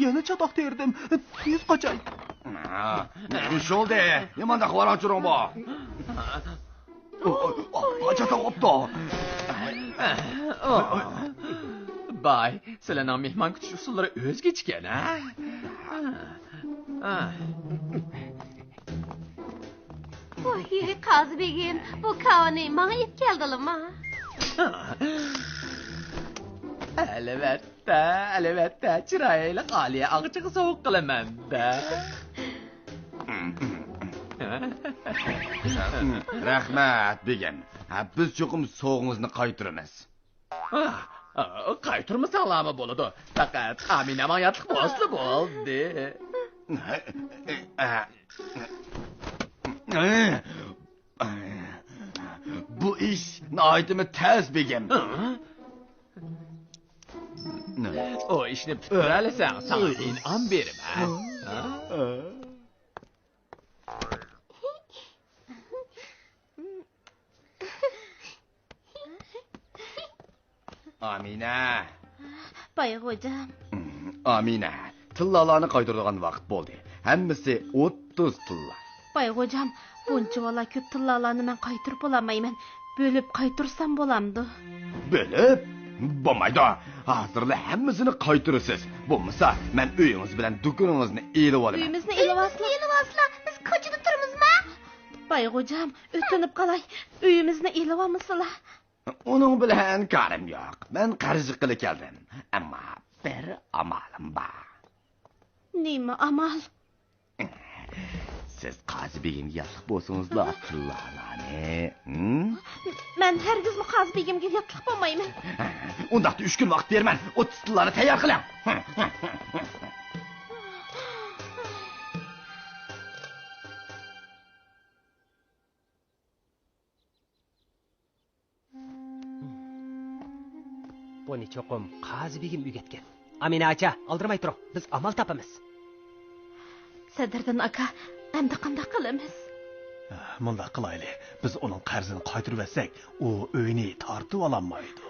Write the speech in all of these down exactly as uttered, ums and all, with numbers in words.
يەنە چاتاق تېرىدىم. تېز قاچاي. نېمە ئىش بولدى؟ نېمانداق ۋاراڭ-چۇرۇڭ بۇ؟ چاتاق بوپتۇ. باي، سىلەرنىڭ مېھمان كۈتۈش ئۇسۇللىرى ئۆزگىچىكەن، ھە؟ ۋاي، قازى بېگىم، بۇ كاۋىنى ماڭا ئېلىپ كەلدىلىما؟ ئەلۋەتتە، ئەلۋەتتە، چىرايلىق ئالىيە ئاغىچىغا سوۋغا قىلىمەن-دە. رەھمەت، بېگىم. ھە، بىز چوقۇم سوۋغىڭىزنى قايتۇرىمىز. ئاھ، ئاھ، قايتۇرمىساڭلارمۇ بولىدۇ. پەقەت ئامىنە ماڭا ياتلىق بولسىلا بولدى. بۇ ئىش ناھايىتىمۇ تەس، بېگىم. ئۇ ئىشنى پۈتتۈرەلىسەڭ، ساڭا ئىنئام بېرىمەن. ئامىنە. باي غوجام. ئامىنە، تىللالارنى قايتۇرىدىغان ۋاقىت بولدى. ھەممىسى ئوتتۇز تىللا. باي غوجام، بۇنچىۋالا كۆپ تىللالارنى مەن قايتۇرۇپ بولالمايمەن. بۆلۈپ قايتۇرسام بولامدۇ؟ بۆلۈپ؟ بولمايدۇ. ھازىرلا ھەممىسىنى قايتۇرىسىز. بولمىسا، مەن ئۆيىڭىز بىلەن دۇكىنىڭىزنى ئېلىۋالىمەن. ئۆيىمىزنى ئېلىۋالسىلا. ئۆيىمىزنى ئېلىۋالسىلا، بىز كوچىدا تۇرىمىزما؟ باي غوجام، ئۆتۈنۈپ قالاي، ئۆيىمىزنى ئېلىۋالمىسىلا. ئۇنىڭ بىلەن كارىم يوق. مەن قەرز يىغقىلى كەلدىم. ئەمما بىر ئامالىم بار. نېمە ئامال؟ سىز قازى بېگىمگە ياتلىق بولسىڭىزلا، تىللالارنى، ھىم؟ مەن ھەرگىزمۇ قازى بېگىمگە ياتلىق بولمايمەن. ئۇنداقتا ئۈچ كۈن ۋاقىت بېرىمەن. ئوتتۇز تىللانى تەييار قىلىڭ. بۇنى چوقۇم قازى بېگىم ئۆگەتكەن. ئامىنە ئاچا، ئالدىرىماي تۇرۇڭ، بىز ئامال تاپىمىز. سەدىردىن ئاكا، ئەمدى قانداق قىلىمىز؟ مۇنداق قىلايلى، بىز ئۇنىڭ قەرزىنى قايتۇرۇۋەتسەك، ئۇ ئۆينى تارتىۋالالمايدۇ.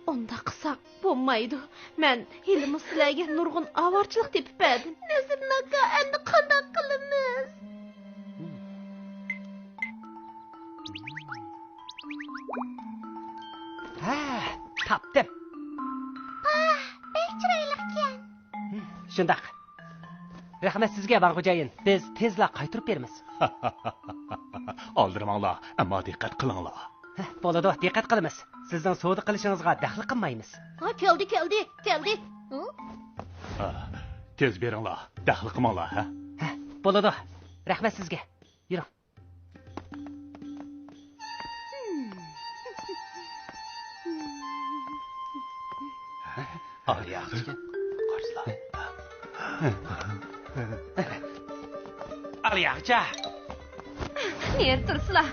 ئۇنداق قىلساق بولمايدۇ. مەن ھېلىمۇ سىلەرگە نۇرغۇن ئاۋارىچىلىق تېپىپ بەردىم. نەسىردىن ئاكا، ئەمدى قانداق قىلىمىز؟ ھە، تاپتىم. ئاھ، بەك چىرايلىقكەن. شۇنداق. رەھمەت سىزگە، ۋاڭ خوجايىن. بىز تېزلا قايتۇرۇپ بېرىمىز. ئالدىرىماڭلار، ئەمما دىققەت قىلىڭلار. ھە، بولىدۇ، دىققەت قىلىمىز. سىزنىڭ سودا قىلىشىڭىزغا دەخلى قىلمايمىز. ھا، كەلدى، كەلدى، كەلدى. ھە؟ ھە، تېز بېرىڭلار، دەخلى قىلماڭلار، ھە؟ ھە، بولىدۇ. رەھمەت سىزگە. يۈرۈڭ. ئالىيە ئاغىچى، قارىسىلا. ئالىيە ئاغىچە. نېرى تۇرسىلا.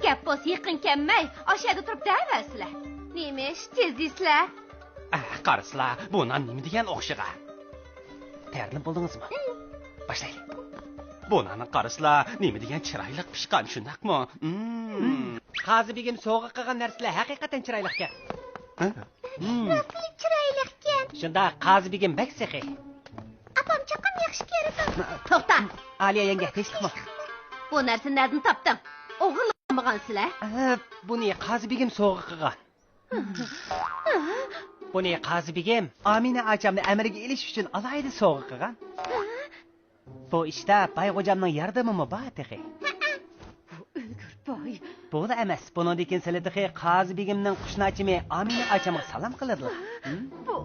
گەپ بولسا يېقىن كەلمەي، ئاشۇ يەردە تۇرۇپ دەۋەرسىلە. نېمە ئىش، تېز دېسىلە. ئە، قارىسىلا، بۇ نان نېمە دېگەن ئوخشىغان؟ تەييارلىنىپ بولدىڭىزمۇ؟ باشلايلى. بۇ ناننى قارىسىلا، نېمە دېگەن چىرايلىق پىشقان، شۇنداقمۇ؟ مم. قازى بېگىم سوۋغا قىلغان نەرسىلەر ھەقىقەتەن چىرايلىقكەن. ھە؟ مم. راستلا چىرايلىقكەن. شۇنداق، قازى بېگىم بەك سېخىي. ئاپام چوقۇم ياخشى كۆرىدۇ. توختا! ئالىيە يەڭگە، تىنچلىقمۇ؟ بۇ نەرسىنى نەدىن تاپتىڭ؟ ئوغرىلىقلىمىغانسىلەر؟ ئە، بۇنى قازى بېگىم سوۋغا قىلغان. بۇنى قازى بېگىم ئامىنە ئاچامنى ئەمرىگە ئېلىش ئۈچۈن ئالاھىدە سوۋغا قىلغان. بۇ ئىشتا باي غوجامنىڭ ياردىمىمۇ بار تېخى. بۇ ئۆلگۈر باي. بۇلا ئەمەس، بۇنىڭدىن كېيىن سىلى تېخى قازى بېگىمنىڭ قۇشناچىمى ئامىنە ئاچامغا سالام قىلىدىلا. ھىم؟ بۇ،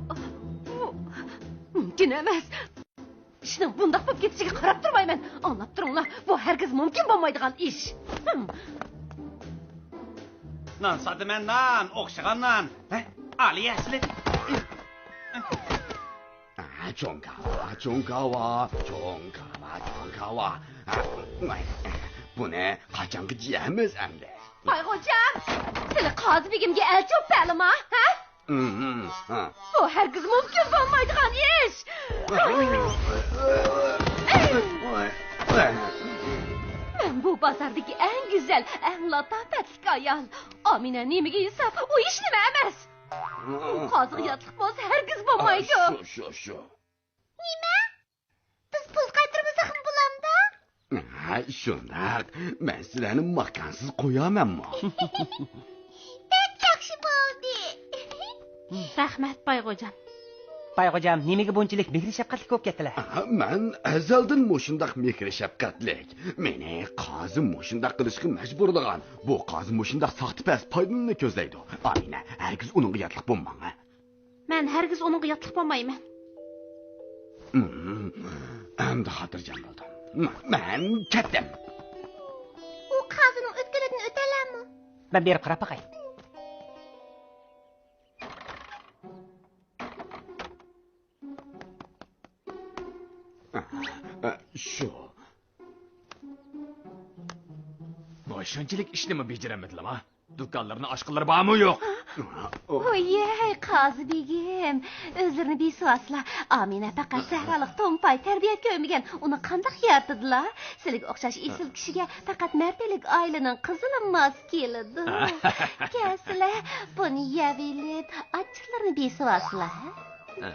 بۇ مۇمكىن ئەمەس. ئىشنىڭ بۇنداق بولۇپ كېتىشىگە قاراپ تۇرمايمەن. ئاڭلاپ تۇرۇڭلار، بۇ ھەرگىز مۇمكىن بولمايدىغان ئىش. ھىم. نان ساتىمەن، نان، ئوخشىغان نان. ھە؟ ئالىيە، سىلى. ھە، چوڭ كاۋا، چوڭ كاۋا، چوڭ كاۋا، چوڭ كاۋا. ھە، بۇنى قاچانغىچە يەيمىز ئەمدى؟ باي غوجام، سىلى قازى بېگىمگە ئەلچى بولۇپ بەرلىما، ھە؟ بۇ ھەرگىز مۇمكىن بولمايدىغان ئىش. مەن بۇ بازاردىكى ئەڭ گۈزەل، ئەڭ لاتاپەتلىك ئايال. ئامىنە نېمىگە يېسە، ئۇ ھېچنېمە ئەمەس. ئۇ قازىغا ياتلىق بولسا ھەرگىز بولمايدۇ. شۇ، شۇ، شۇ. نېمە؟ بىز پۇل قايتۇرمىساقمۇ بولامدۇ؟ ھە، شۇنداق. مەن سىلەرنى ماكانسىز قويامەنمۇ؟ بەك ياخشى بولدى. رەھمەت، بايغوجام. بايغوجام، نېمىگە بۇنچىلىك مېھرى شەپقەتلىك بولۇپ كەتتىلە؟ ئاھا، مەن ئەزەلدىن مۇشۇنداق مېھرى شەپقەتلىك. مېنى قازى مۇشۇنداق قىلىشقا مەجبۇرلىغان. بۇ قازى مۇشۇنداق ساختىپەز پايدىنى كۆزلەيدۇ. ئامىنە، ھەرگىز ئۇنىڭغا ياتلىق بولماڭ، ھە. مەن ھەرگىز ئۇنىڭغا ياتلىق بولمايمەن. ئەمدى خاتىرجەم بولدۇم. مەن كەتتىم. ئۇ قازىنىڭ ئۆتكىلىدىن ئۆتەلەمۇ؟ مەن بېرىپ قاراپ باقاي. شۇ. مۇشۇنچىلىك ئىشنىمۇ بېجىرەلمىدىلىما؟ دۇكانلىرىنى ئاچقىلىرى بارمۇ يوق؟ ۋويەي، قازى بېگىم، ئۆزلىرىنى بېسىۋالسىلا. ئامىنە پەقەت سەھرالىق تومپاي، تەربىيەت كۆرمىگەن، ئۇنى قانداق يارىتىدىلا؟ سىلىگە ئوخشاش ئېسىل كىشىگە پەقەت مەرتەبىلىك ئائىلىنىڭ قىزىلا ماس كېلىدۇ. كەلسىلە، بۇنى يەۋېلىپ، ئاچچىقلىرىنى بېسىۋالسىلا. ھە،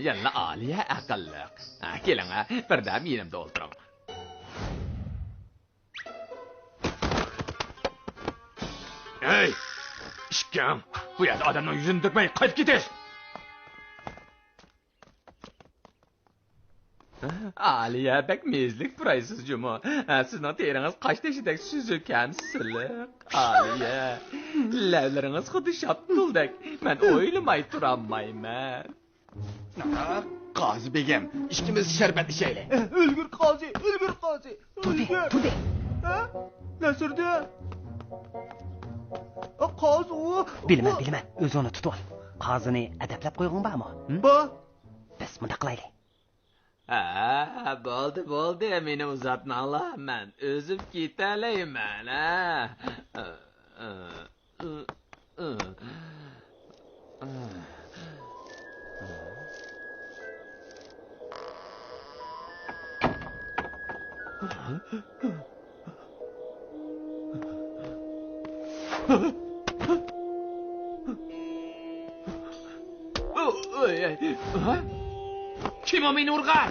يەنىلا ئالىيە ئەقىللىق. ھە، كېلىڭە، بىردەم يېنىمدا ئولتۇرۇڭ. ھەي! ئىككىڭ! بۇ يەردە ئادەمنىڭ يۈزىنى تۆكمەي قايتىپ كېتىش! ئالىيە، بەك مېزىلىك پۇرايسىز جۇمۇ. ھە، سىزنىڭ تېرىڭىز قاش تېشىدەك سۈزۈك ھەم سىلىق. ئالىيە، لەۋلىرىڭىز خۇددى شاپتۇلدەك. مەن ئويلىماي تۇرالمايمەن. قازى بېگىم، ئىككىمىز شەربەت ئىچەيلى. ئۆلگۈر قازى، ئۆلگۈر قازى. تۇردى، ئۆلگۈر. تۇردى. ھە؟ نەسىردىن. قازى ئۇ. بىلىمەن، ئۇ. بىلىمەن. ئۆزۈڭنى تۇتۇۋال. قازىنى ئەدەپلەپ قويغۇڭ بارمۇ؟ ھىم؟ بار. بەس، مۇنداق قىلايلى. ھە، بولدى، بولدى، مېنى ئۇزاتماڭلار، مەن ئۆزۈم كېتەلەيمەن، ھە. كىم ئۇ مېنى ئۇرغان؟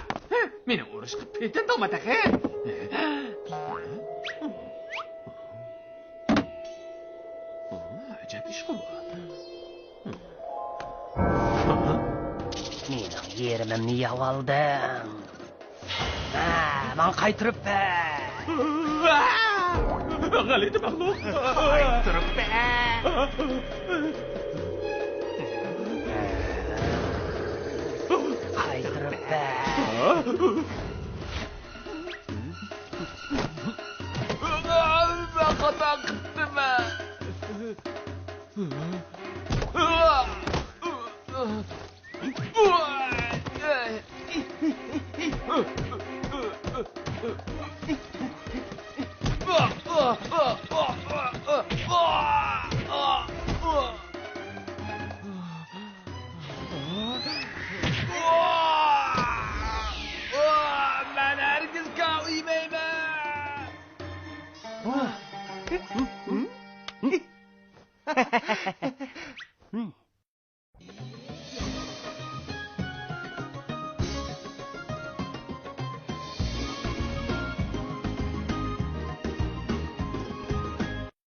مېنى ئۇرۇشقا پېتىندىڭمۇ تېخى؟ ئەجەب ئىشقۇ بۇ. مېنىڭ يېرىمىمنى يەۋالدىڭ. ھە، ماڭا قايتۇرۇپ بەر. غەلىتە مەخلۇق. قايتۇرۇپ بەر. قايتۇرۇپ بەر. مەن خاتا قىپتىمەن. مەن ھەرگىز كاۋا يېمەيمەن.